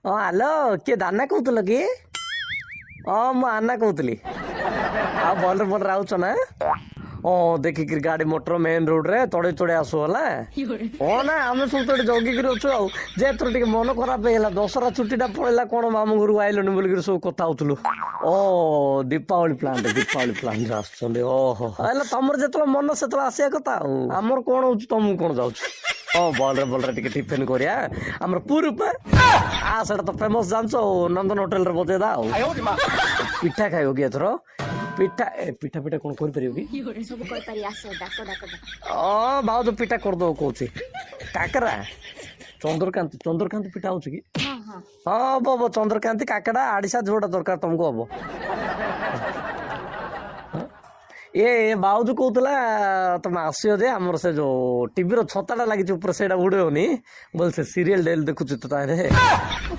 ହଁ, ହ୍ୟାଲୋ, କିଏ ଦାନା କହୁଥିଲ କି? ହଁ, ମୁଁ ଆନା କହୁଥିଲି। ଆଉ ଭଲରେ ଭଲରେ ଆଉଛ ନା? ହଁ, ଦେଖିକିରି ଗାଡି ମଟର ମେନ୍ ରୋଡରେ ତଡେଇ ତଡେଇ ଆସୁ ହେଲା। ହଁ ନା, ଆମେ ସବୁ ତ ଏଠି ଜଗିକିରି ଅଛୁ। ଆଉ ଯେ ଏଥର ଟିକେ ମନ ଖରାପ ହେଇଗଲା, ଦଶହରା ଛୁଟିଟା ପଳେଇଲା, କଣ ମାମୁଁ ଘରକୁ ଆଇଲନି ବୋଲିକିରି ସବୁ କଥା ହଉଥିଲୁ। ଓ, ଦୀପାବଳି ପ୍ଲାନ୍, ଦୀପାବଳି ପ୍ଲାନ୍ ଆସୁଛନ୍ତି। ଓହୋ, ହେଲେ ତମର ଯେତେବେଳେ ମନ ସେତେବେଳେ ଆସିବା କଥା, ଆଉ ଆମର କଣ ହଉଛି, ତମକୁ କଣ ଯାଉଛି? ହଁ, ଭଲରେ ଭଲରେ ଟିକେ ଟିଫିନ କରିବା ଆମର ପୁରୀ ଉପମା। ଆ ସେଟା ତ ଫେମସ ଜାଣିଛ, ଆଉ ନନ୍ଦନ ହୋଟେଲରେ ବଜେଇଦା। ଆଉ ପିଠା ଖାଇବ କି ଏଥର? ପିଠା ଏ ପିଠା ପିଠା କଣ କରିପାରିବ କି? ସବୁ କରିପାରି, ଆସ, ଡାକ ଡାକ ଡାକ। ଅ ଭାଉଜ ପିଠା କରିଦବ କହୁଛି। କାକରା, ଚନ୍ଦ୍ରକାନ୍ତ, ଚନ୍ଦ୍ରକାନ୍ତ ପିଠା ହଉଛି କି? ହଁ ହଁ। ହଁ, ହବ ହବ। ଚନ୍ଦ୍ରକାନ୍ତି, କାକରା, ଆଡିଶା, ଯୋଉଟା ଦରକାର ତମକୁ ହବ। ଏ ଭାଉଜ କହୁଥିଲା ତମେ ଆସିବ ଯେ ଆମର ସେ ଯୋଉ ଟିଭିର ଛତାଟା ଲାଗିଛି ଉପରେ, ସେଇଟା ଉଡେଇବନି ବୋଲେ। ସେ ସିରିଏଲ ଡେଲି ଦେଖୁଛୁ ତ ତାହିଁରେ।